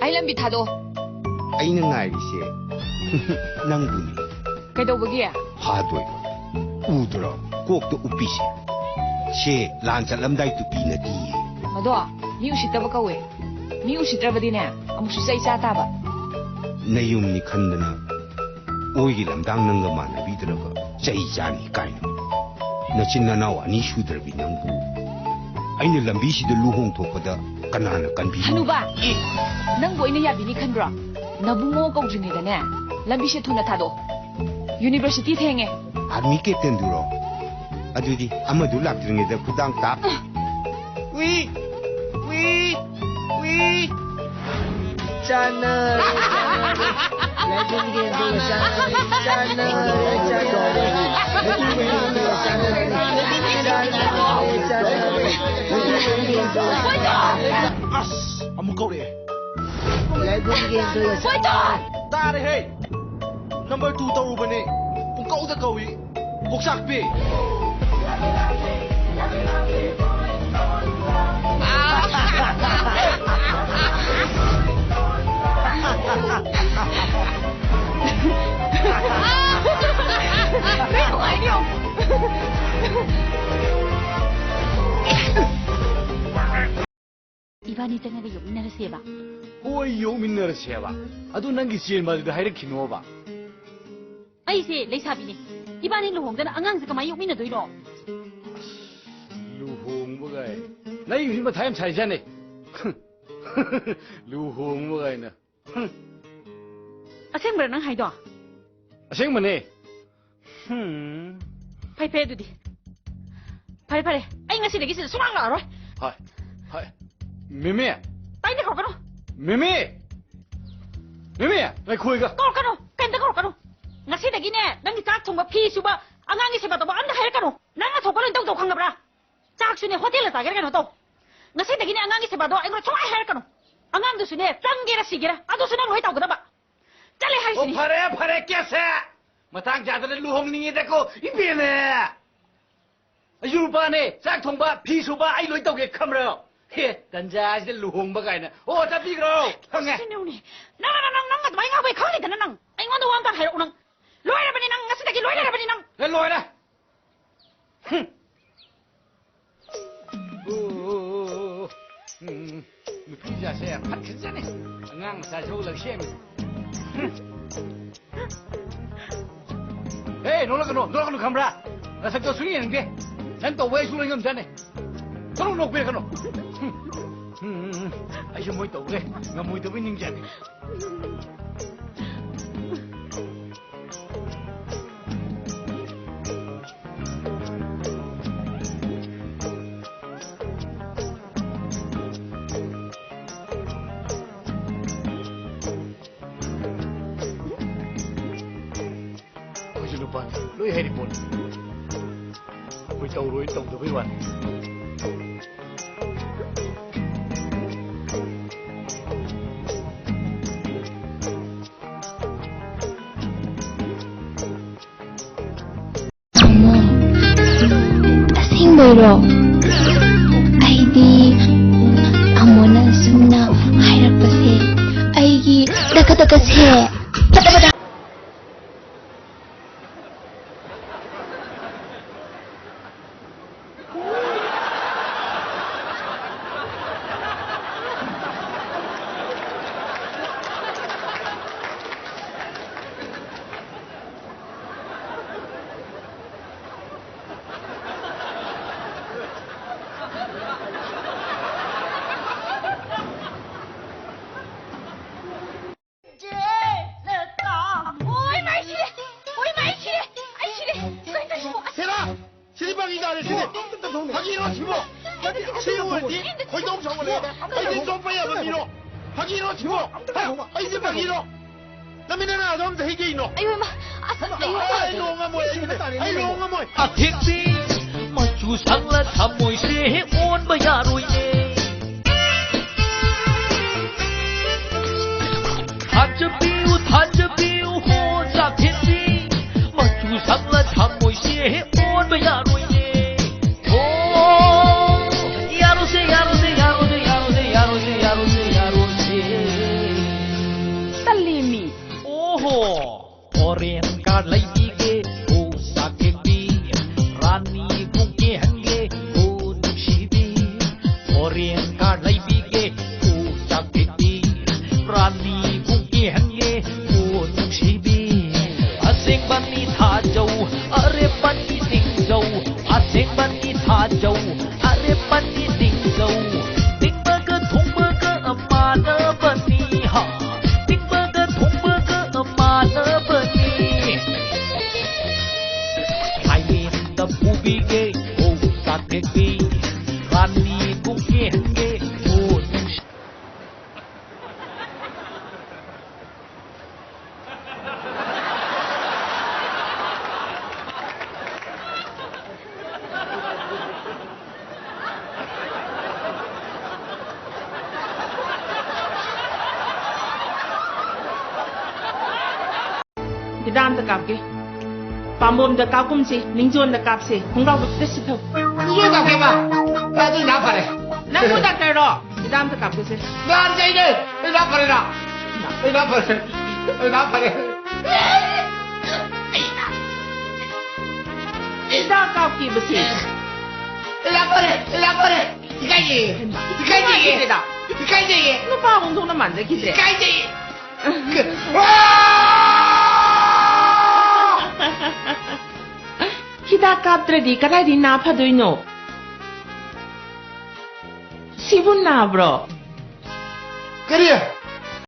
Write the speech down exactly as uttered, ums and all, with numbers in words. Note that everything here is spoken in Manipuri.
ꯑꯩ ꯂꯝꯕꯤ ꯊꯥꯗꯣꯛꯑꯣ꯫ ꯑꯩꯅ ꯉꯥꯏꯔꯤꯁꯦ ꯅꯪꯕꯨꯅꯤ꯫ ꯀꯩꯗꯧꯕꯒꯤ? ꯐꯥꯗꯣꯏꯕ꯫ ꯎꯗ꯭ꯔꯣ? ꯀꯣꯛꯇ ꯎꯞꯄꯤꯁꯦ꯫ ꯁꯦ ꯂꯥꯟ ꯆꯠꯂꯝꯗꯥꯏ ꯇꯨꯄꯤ ꯅꯠꯇꯤꯌꯦ꯫ ꯃꯗꯣ ꯃꯤ ꯎꯁꯤꯠꯇꯕ ꯀꯧꯋꯦ꯫ ꯃꯤ ꯎꯁꯤꯠꯇ꯭ꯔꯕꯗꯤꯅꯦ, ꯑꯃꯨꯛꯁꯨ ꯆꯩ ꯆꯥ ꯇꯥꯕ꯫ ꯅꯌꯨꯝꯅꯤ ꯈꯟꯗꯅ ꯑꯣꯏꯒꯤ ꯂꯝꯗꯥꯡ ꯅꯪꯒ ꯃꯥꯟꯅꯕꯤꯗ꯭ꯔꯒ ꯆꯩ ꯆꯥꯅꯤ ꯀꯥꯏꯅ꯫ ꯅꯆꯤꯟ ꯅꯅꯥꯎ ꯑꯅꯤ ꯁꯨꯗ꯭ꯔꯕꯤ ꯅꯪꯕꯨ ꯑꯩꯅ ꯂꯝꯕꯤꯁꯤꯗ ꯂꯨꯍꯣꯡ ꯊꯣꯛꯄꯗ ꯀꯅꯥꯅ ꯀꯟꯕꯤꯅꯤ? ꯍꯅꯨꯕ! ꯑꯦ! ꯅꯪꯕꯨ ꯑꯩꯅ ꯌꯥꯕꯤꯅꯤ ꯈꯟꯕ꯭ꯔꯣ? ꯅꯕꯨꯡꯉꯣ ꯀꯧꯗ꯭ꯔꯤꯉꯩꯗꯅꯦ, ꯂꯝꯕꯤꯁꯦ ꯊꯨꯅ ꯊꯥꯗꯣꯛꯑꯣ꯫ ꯌꯨꯅꯤꯚꯔꯁꯤꯇꯤ ꯊꯦꯡꯉꯦ꯫ ꯑꯥꯔꯃꯤ ꯀꯦꯞꯇꯦꯟꯗꯨꯔꯣ? ꯑꯗꯨꯗꯤ ꯑꯃꯗꯨ ꯂꯥꯛꯇ꯭ꯔꯤꯉꯩꯗ ꯈꯨꯗꯥꯡ ꯇꯥꯛ꯫ ꯎꯏ! ꯎꯏ! ꯎꯏ! ꯆꯥꯟꯅꯔꯦ, ꯆꯥꯟꯅꯔꯦ꯫ ꯂꯥꯏꯕꯨꯡꯒꯤ ꯑꯗꯨꯒ ꯆꯥꯟꯅꯔꯦ, ꯆꯥꯟꯅꯔꯦ, ꯆꯥꯟꯅꯔꯦ꯫ ꯂꯥꯏꯕꯨꯡꯒꯤ ꯑꯗꯨꯒ ꯆꯥꯟꯅꯔꯦ꯫ ꯆꯥꯟꯅꯔꯦ, ꯆꯥꯟꯅꯔꯦ꯫ ꯂꯥꯏꯕꯨꯡꯒꯤ ꯑꯗꯨꯒ ꯆꯥꯟꯅꯔꯦ꯫ ꯑꯁ! ꯑꯃꯨꯛ ꯀꯧꯔꯛꯑꯦ꯫ ꯂꯥꯏꯕꯨꯡꯒꯤ ꯑꯗꯨꯒ ꯆꯥꯟꯅꯔꯦ꯫ ꯇꯥꯔꯦꯍꯦ! Number two ꯇꯧꯔꯨꯕꯅꯦ꯫ ꯄꯨꯡꯀꯧꯗ ꯀꯧꯏ꯫ ꯀꯣꯛꯆꯥꯛꯄꯤ! ꯏꯕꯥꯅꯤ ꯆꯪꯉꯒ ꯌꯣꯛꯃꯤꯟꯅꯔꯁꯦꯕ꯫ ꯍꯣꯏ, ꯌꯣꯛꯃꯤꯟꯅꯔꯁꯦꯕ꯫ ꯑꯗꯨ ꯅꯪꯒꯤ ꯆꯦꯟꯕ ꯑꯗꯨꯗ ꯍꯥꯏꯔꯛꯈꯤꯅꯣꯕ꯫ ꯑꯩꯁꯦ ꯂꯩꯁꯥꯕꯤꯅꯦ꯫ ꯏꯕꯥꯅꯤ ꯂꯨꯍꯣꯡꯗꯅ ꯑꯉꯥꯡꯁꯦ ꯀꯃꯥꯏꯅ ꯌꯣꯛꯃꯤꯟꯅꯗꯣꯏꯅꯣ? ꯂꯨꯍꯣꯡꯕꯒꯥꯏ꯫ ꯅꯪ ꯍꯧꯖꯤꯛ ꯃꯊꯥ ꯌꯥꯝ ꯁꯥꯏꯖꯥꯠꯅꯦ꯫ ꯂꯨꯍꯣꯡꯕꯒꯥꯏꯅ꯫ ꯍꯨꯝ꯫ ꯑꯁꯦꯡꯕꯔꯥ ꯅꯪ ꯍꯥꯏꯗꯣ? ꯑꯁꯦꯡꯕꯅꯦ꯫ ꯍꯨꯝ꯫ ꯐꯩ, ꯐꯩ ꯑꯗꯨꯗꯤ꯫ ꯐꯔꯦ, ꯐꯔꯦ꯫ ꯑꯩ ꯉꯁꯤꯗꯒꯤ ꯁꯤꯗ ꯁꯨꯡꯂꯥꯛ ꯂꯥꯛꯑꯔꯣꯏ꯫ ꯍꯣꯏ, ꯍꯣꯏ꯫ ꯃꯦꯃꯦ! ꯇꯥꯏꯅ ꯀꯧꯔꯛꯀꯅꯨ꯫ ꯃꯦꯃꯦ! ꯃꯦꯃꯦ! ꯉꯥꯏꯈꯣ ꯑꯩꯒ꯫ ꯀꯧꯔꯛꯀꯅꯨ꯫ ꯀꯩꯝꯇ ꯀꯧꯔꯛꯀꯅꯨ꯫ ꯉꯁꯤꯗꯒꯤꯅꯦ, ꯅꯪꯒꯤ ꯆꯥꯛ ꯊꯣꯡꯕ, ꯐꯤ ꯁꯨꯕ, ꯑꯉꯥꯡꯒꯤ ꯁꯦꯕꯥ ꯇꯧꯕ ꯑꯝꯇ ꯍꯥꯏꯔꯛꯀꯅꯨ꯫ ꯅꯪ ꯅꯊꯣꯛꯄ ꯂꯣꯏ ꯇꯧ ꯇꯧ ꯈꯪꯉꯕ꯭ꯔꯥ? ꯆꯥꯛꯁꯨꯅꯦ, ꯍꯣꯇꯦꯜꯗ ꯆꯥꯒꯦꯔꯥ ꯀꯩꯅꯣ ꯇꯧ꯫ ꯉꯁꯤꯗꯒꯤꯅꯦ ꯑꯉꯥꯡꯒꯤ ꯁꯦꯕꯥꯗꯣ ꯑꯩꯉꯣꯟꯗ ꯁꯨꯡꯍꯥꯏ ꯍꯥꯏꯔꯛꯀꯅꯨ꯫ ꯑꯉꯥꯡꯗꯨꯁꯨꯅꯦ, ꯆꯪꯒꯦꯔꯥ ꯁꯤꯒꯦꯔꯥ, ꯑꯗꯨꯁꯨ ꯅꯪ ꯂꯣꯏ ꯇꯧꯒꯗꯕ꯫ ꯆꯠꯂꯦ ꯑꯣ, ꯍꯥꯏꯔꯤꯁꯤꯅꯦ꯫ ꯐꯔꯦ, ꯐꯔꯦ, ꯀꯦꯁꯦ꯫ ꯃꯇꯥꯡ ꯆꯥꯗꯅ ꯂꯨꯍꯣꯡꯅꯤꯡꯉꯤꯗꯀꯣ, ꯏꯕꯦꯝꯃ꯫ ꯑꯩ ꯅꯨꯄꯥꯅꯦ, ꯆꯥꯛ ꯊꯣꯡꯕ, ꯐꯤ ꯁꯨꯕ ꯑꯩ ꯂꯣꯏ ꯇꯧꯒꯦ ꯈꯪꯕ꯭ꯔꯣ? ꯍꯦ, ꯇꯟꯖꯥꯁꯤꯗ ꯂꯨꯍꯣꯡꯕ ꯀꯥꯏꯅ꯫ ꯑꯣ, ꯆꯠꯄꯤꯈ꯭ꯔꯣ, ꯈꯪꯉꯦ꯫ ꯁꯤꯅꯦ, ꯅꯪ, ꯅꯪ, ꯅꯪ, ꯅꯪ ꯑꯗꯨꯃꯥꯏꯅ ꯉꯥꯡꯕꯩ ꯈꯪꯗꯦꯗꯅ ꯅꯪ꯫ ꯑꯩꯉꯣꯟꯗ ꯋꯥ ꯑꯝꯇ ꯍꯥꯏꯔꯛꯎ ꯅꯪ꯫ ꯂꯣꯏꯔꯕꯅꯤ ꯅꯪ, ꯉꯁꯤꯗꯒꯤ ꯂꯣꯏꯔꯕꯅꯤ ꯅꯪ꯫ ꯑꯦ, ꯂꯣꯏꯔꯦ꯫ ꯍꯨꯝ꯫ ꯑꯣ, ꯑꯣ, ꯑꯣ, ꯑꯣ꯫ ꯎꯝ, ꯅꯨꯄꯤꯖꯥꯠꯁꯦ ꯌꯥꯝ ꯐꯠꯈ꯭ꯔꯖꯥꯠꯅꯤ꯫ ꯑꯉꯥꯡ ꯃꯆꯥꯁꯨ ꯂꯧꯁꯦꯝꯃꯤ꯫ ꯍꯨꯝ꯫ ꯍꯦ, ꯅꯣꯛꯂꯛꯀꯅꯨ, ꯅꯣꯛꯂꯛꯀꯅꯨ ꯈꯪꯕ꯭ꯔꯥ? ꯅꯁꯛꯇꯣ ꯁꯨꯡꯌꯦꯡ ꯌꯦꯡꯅꯤꯡꯗꯦ꯫ ꯅꯪ ꯇꯧꯕ ꯑꯩ ꯁꯨꯡꯂꯣꯏ ꯉꯝꯖꯥꯠꯅꯤ꯫ ꯆꯠꯂꯣ, ꯅꯣꯛꯄꯤꯔꯛꯀꯅꯨ꯫ ꯍꯨꯝ, ꯍꯨꯝ, ꯍꯨꯝ, ꯍꯨꯝ꯫ ꯑꯩꯁꯨ ꯃꯣꯏ ꯇꯧꯒꯦ ꯉꯝꯃꯣꯏꯗꯕꯩ ꯅꯤꯡꯖꯥꯠꯅꯤ꯫ ꯑꯩꯈꯣꯏꯁꯨ ꯅꯨꯄꯥꯅꯤ, ꯂꯣꯏ ꯍꯩꯔꯤ ꯄꯣꯠꯅꯤ꯫ ꯑꯩꯈꯣꯏ ꯇꯧꯔꯣꯏ ꯇꯧꯗꯕꯩ ꯋꯥꯅꯤ꯫ ꯇꯥꯃꯣ, ꯑꯁꯦꯡꯕꯩꯔꯣ? ꯑꯩꯗꯤ ꯇꯥꯃꯣꯅ ꯑꯁꯨꯝꯅ ꯍꯥꯏꯔꯛꯄꯁꯦ ꯑꯩꯒꯤ ꯗꯀ ꯗꯀꯁꯦ ꯄꯗ ꯄꯗ꯫ ꯍꯦꯔꯥ! ꯁꯤꯗꯤ ꯐꯥꯒꯤ ꯇꯥꯔꯦ, ꯁꯤꯗꯤ꯫ ꯐꯥꯒꯤꯔꯣ ꯁꯤꯕꯣ? ꯁꯤ ꯑꯣꯏꯔꯗꯤ ꯈꯣꯏꯗꯧ ꯁꯥꯎꯒꯠꯂꯛꯑꯦꯗ꯫ ꯑꯩꯗꯤ ꯆꯣꯞꯄ ꯌꯥꯕ ꯃꯤꯔꯣ? ꯐꯥꯒꯤꯔꯣ ꯁꯤꯕꯣ? ꯍꯥ? ꯑꯩꯁꯦ ꯐꯥꯒꯤꯔꯣ? ꯅꯃꯤꯠ ꯅꯅꯥꯗꯣ ꯑꯝ ꯆꯍꯤ ꯀꯩꯅꯣ? ꯑꯌꯣ, ꯏꯃꯥ! ꯑꯁ, ꯑꯌꯣ! ꯑꯩ ꯂꯨꯍꯣꯡ ꯉꯝꯃꯣꯏ, ꯑꯩ ꯂꯨꯍꯣꯡ ꯉꯝꯃꯣꯏ꯫ ꯑꯊꯦꯛꯄꯤ ꯃꯆꯨ ꯁꯪꯂ ꯊꯃꯣꯏꯁꯦ ꯍꯦꯛ ꯑꯣꯟꯕ ꯌꯥꯔꯣꯏꯅꯦ꯫ ꯊꯥꯖꯕꯤꯌꯨ, ꯊꯥꯖꯕꯤꯌꯨ ꯍꯣ ꯆꯥꯛꯊꯦꯛꯄꯤ, ꯃꯆꯨ ꯁꯪꯂ ꯊꯃꯣꯏꯁꯦ ꯍꯦꯛ ꯑꯣꯟꯕ ꯌꯥꯔꯣꯏꯅꯦ꯫ ꯆꯥꯖꯧ, ꯑꯔꯦꯝꯕꯗꯤ ꯇꯤꯡꯖꯧ꯫ ꯇꯤꯡꯕꯒ ꯊꯣꯡꯕꯒ ꯃꯥꯟꯅꯕꯅꯤ, ꯍꯥ꯫ ꯇꯤꯡꯕꯒ ꯊꯣꯡꯕꯒ ꯃꯥꯟꯅꯕꯅꯤ꯫ ꯊꯥꯏꯂꯦꯟꯗ ꯄꯨꯕꯤꯒꯦ, ꯑꯣ ꯆꯥꯛ ꯀꯦꯛꯄꯤ꯫ ꯔꯥꯅꯤ ꯀꯨꯡꯀꯦꯟꯒꯦ, ꯑꯣ ꯅꯨꯡꯁꯤ꯫ ꯍꯤꯗꯥꯛ ꯑꯝꯇ ꯀꯥꯞꯀꯦ꯫ ꯄꯥꯝꯕꯣꯝꯗ ꯀꯥꯞꯀꯨꯝꯁꯤ, ꯅꯤꯡꯖꯣꯟꯗ ꯀꯥꯞꯁꯤ, ꯈꯣꯡꯒ꯭ꯔꯥꯎꯗ ꯐꯤꯠ ꯁꯤꯊꯧ꯫ ꯅꯤꯡꯖꯣꯟ ꯀꯥꯞꯀꯦꯕ? ꯑꯗꯨ ꯅꯥ ꯐꯔꯦ꯫ ꯅꯪꯕꯨ ꯗꯥꯛꯇꯔꯔꯣ? ꯍꯤꯗꯥꯛ ꯑꯝꯇ ꯀꯥꯞꯀꯦꯁꯦ꯫ ꯅꯥꯔꯖꯩꯅꯦ꯫ ꯑꯩ ꯅꯥ ꯐꯔꯦ ꯅꯥ꯫ ꯑꯩ ꯅꯥ ꯐꯔꯦ꯫ ꯑꯩ ꯅꯥ ꯐꯔꯦ꯫ ꯍꯤꯗꯥꯛ ꯀꯥꯞꯈꯤꯕꯁꯦ꯫ ꯑꯩ ꯅꯥ ꯐꯔꯦ꯫ ꯑꯩ ꯅꯥ ꯐꯔꯦ꯫ ꯏꯀꯥꯏꯖꯩꯌꯦ꯫ ꯏꯀꯥꯏꯖꯩꯌꯦ꯫ ꯅꯨꯡꯉꯥꯏꯈꯤꯗ꯭ꯔꯦꯗ꯫ ꯏꯀꯥꯏꯖꯩꯌꯦ꯫ ꯅꯨꯄꯥ ꯑꯣꯟꯊꯣꯛꯅ ꯃꯥꯟꯖꯈꯤꯗ꯭ꯔꯦ꯫ ꯏꯀꯥꯏꯖꯩꯌꯦ꯫ ꯍꯤꯗꯥꯛ ꯀꯥꯞꯇ꯭ꯔꯗꯤ ꯀꯗꯥꯏꯗꯒꯤ ꯅꯥ ꯐꯗꯣꯏꯅꯣ? ꯁꯤꯕꯨ ꯅꯥꯕ꯭ꯔꯣ? ꯀꯔꯤ?